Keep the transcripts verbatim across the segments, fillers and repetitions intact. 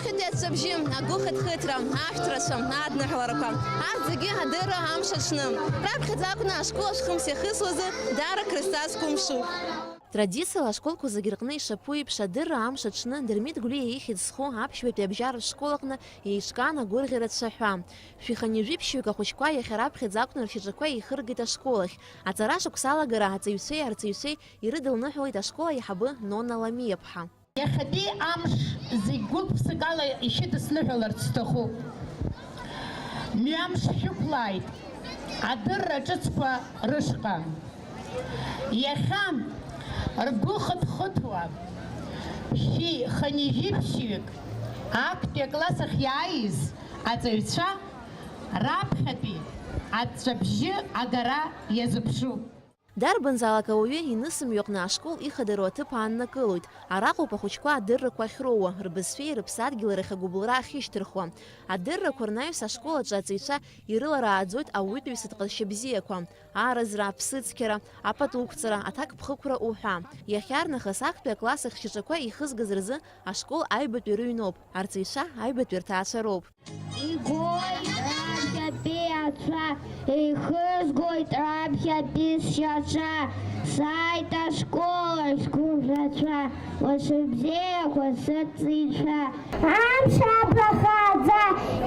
Хьатәи аҵәҵәабжьы, агәыхыҭхыҭра, ашәҭрацәа, адныҳәаларақәа, арҭ зегьы адырра амш аҽны. Раԥхьаӡа акәны ашкол ашәхымс иахысуазы даара крызҵазкуа мшуп. Традициала ашколқәа зегьы рҟны ишаԥу еиԥш, адырра амш аҽны Дырмит Гәлиа ихьӡ зху аԥшьбатәи абжьаратә школ аҟны еиҿкаан агәырӷьара цәаҳәа. Шәи хынҩажәи ԥшьҩык ахәыҷқәа иахьа раԥхьаӡа акәны ршьаҿақәа еихыргеит ашкол ахь. Аҵара шықәса алагара аҵаҩцәеи арҵаҩцәеи ирыдылныҳәалеит ашкол аиҳабы Нона Ламиаԥҳа. Иахьатәи амш зегь гәык-ԥсыкала ишәыдысныҳәаларц сҭахуп. Мҩамш шәықәлааит адырра ҿыцқәа рышҟа. Иахьа ргәы хыҭхыҭуа шәи хынҩажәи ԥшьҩык актәи акласс ахь иааиз аҵаҩцәа раԥхьатәи аҵәҵәабжьы агара иазыԥшуп. Дарбанзаалак ауаҩы инысымҩаҟны ашкол ихадароу аҭыԥ ааннакылоит. Араҟоуп ахәыҷқәа адыррақәа ахьроуа, рбызшәеи рыԥсадгьыли рахь агәыбылра ахьышьҭырхуа. Адыррақәа рнаҩс ашкол аҿы аҵаҩцәа ирыларааӡоит ауаҩытәыҩсатә ҟазшьа бзиақәа, ааразра, аԥсыцқьара, апатуқәҵара, аҭакԥхықәра уҳәа. Иахьарнахыс актәи акласс ахь шьаҿақәа ихызгаз рзы ашкол аҩбатәи рыҩноуп, арҵаҩцәа аҩбатәи рҭаацәа роуп. Игоит раԥхьатәи ацәа, еихызгоит раԥхьатәи сшьаҿа, сааит ашкол ахь сгәырӷьацәа, лаша бзиақәа сырҵаҩцәа. Амш абла хааӡа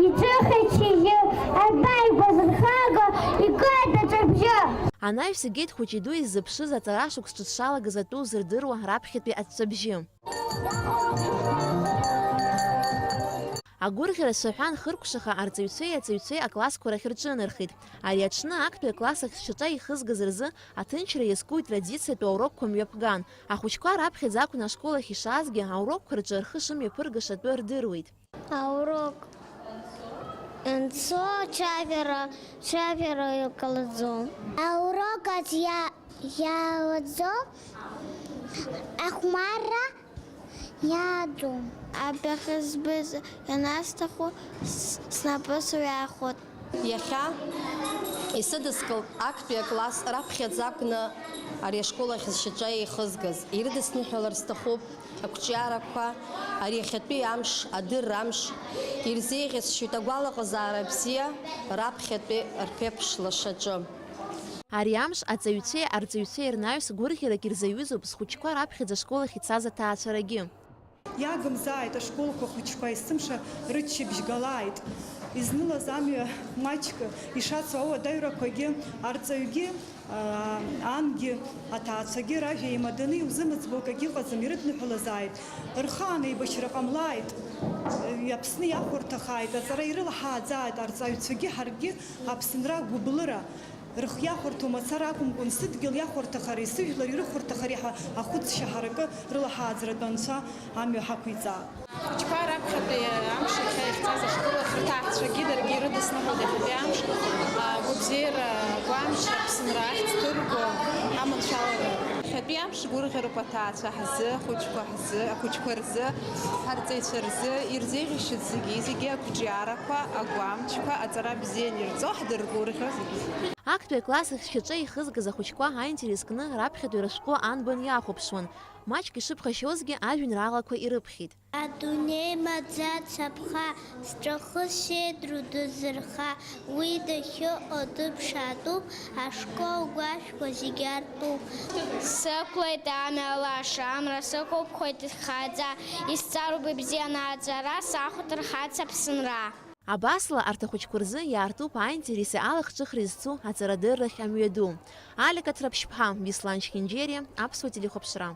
иҵәахит шьыжьы, аҩба игәазырхаго игоит аҵәҵәабжьы. Анаҩс игеит хәыҷи дуи ззыԥшыз аҵара шықәс ҿыцшалагаз атәы узырдыруа раԥхьатәи аҵәҵәабжьы. Агәырӷьара цәаҳәа анхыркәшаха, арҵаҩцәеи аҵаҩцәеи аклассқәа рахь рҿынархеит. Ари аҽны актәи акласс ахь шьаҿа ихызгаз рзы аҭынчра иазкуеит традициатәу аурокқәа мҩаԥган. Ахәыҷқәа раԥхьаӡа акәны ашкол ахь ишаазгьы, аурокқәа рҿы рхы шымҩаԥыргашатәы рдыруеит. Аурок анцо ацәажәара, цәажәара иҟалаӡом. Аурок аҿы иа-, иаауаӡом ахәмарра. Иааӡом. Абаҟа збаз ианасҭаху с-, снапы сҩахоит. Иахьа исыдыскылт актәи акласс раԥхьаӡа акәны ари ашкол ахь зшьаҿа еихызгаз. Ирыдысныҳәалар сҭахуп ақәҿиарақәа, ари иахьатәи амш, адырра амш, ирзеиӷьасшьоит агәалаҟазаара бзиа раԥхьатәи рԥеиԥш лашаҿы. Ари амш аҵаҩцәеи арҵаҩцәеи рнаҩс гәырӷьарак ирзаҩызоуп зхәыҷқәа раԥхьаӡа ашкол ахь ицаз аҭаацәарагьы. Иагымзааит ашколқәа ахәыҷқәа, есымша рыччабжь галааит. Изнылаз амҩа маҷк ишацу ауадаҩрақәагьы, арҵаҩгьы, аа, ангьы, аҭаацәагьы ражәа еимаданы иузымыӡбо акгьы ыҟаӡам, ирыдныҳәалазааит. Рхы аанеибашьра ҟамлааит, Аԥсны иахәарҭахааит, аҵара ирылаҳааӡааит арҵаҩцәагьы ҳаргьы, Аԥсынра гәыблыра. Рхы иахәарҭоу мацара акәымкәан, сыдгьыл иахәарҭахареи сыжәлар ирыхәарҭахареи ҳәа ахәыцшьа ҳаракы рылаҳааӡаратәы Анцәа амҩа ҳақәиҵаап. Ахәыҷқәа раԥхьатәи амш иахьа иахьцаз ашкол ахь рҭаацәагьы даргьы ирыдысныҳәалт иахьатәи амш, агәабзиара, агәамч, Аԥсынра ахьӡ ҭырго аманшәалара. Иахьатәи амш гәырӷьароуп аҭаацәа ҳзы, ахәыҷқәа ҳзы, ахәыҷқәа рзы, ҳарҵаҩцәа рзы, ирзеиӷьасшьоит зегьы-зегьы, ақәҿиарақәа, агәамчқәа, аҵара бзианы ирҵо, ҳдыргәырӷьо зегьы-зегьы. Актәи акласс ахь шьаҿа ихызгаз ахәыҷқәа аинтерес кны раԥхьатәи рышәҟәы анбан иахәаԥшуан. Маҷк ишыԥхашьозгьы ажәеинраалақәа ирыԥхьеит. Адунеи маӡа цаԥха, сҵәахы сеидру дызырха, уи дахьыҟоу дыԥшаатәуп, ашкол гәашәқәа зегьы артуп. Сықәлеит амҩа лаша, амра сықәыԥхоит ихааӡа, исцароуп ибзианы аҵара, сахәарҭахааит сыԥсынра. Абасала, арҭ ахәыҷқәа рзы иаартуп аинтереси алахҿыхреи зцу аҵарадыррахь амҩаду. Алика Ҭраԥшьԥҳа, Беслан Чхинџьери, Аԥсуа телехәаԥшра.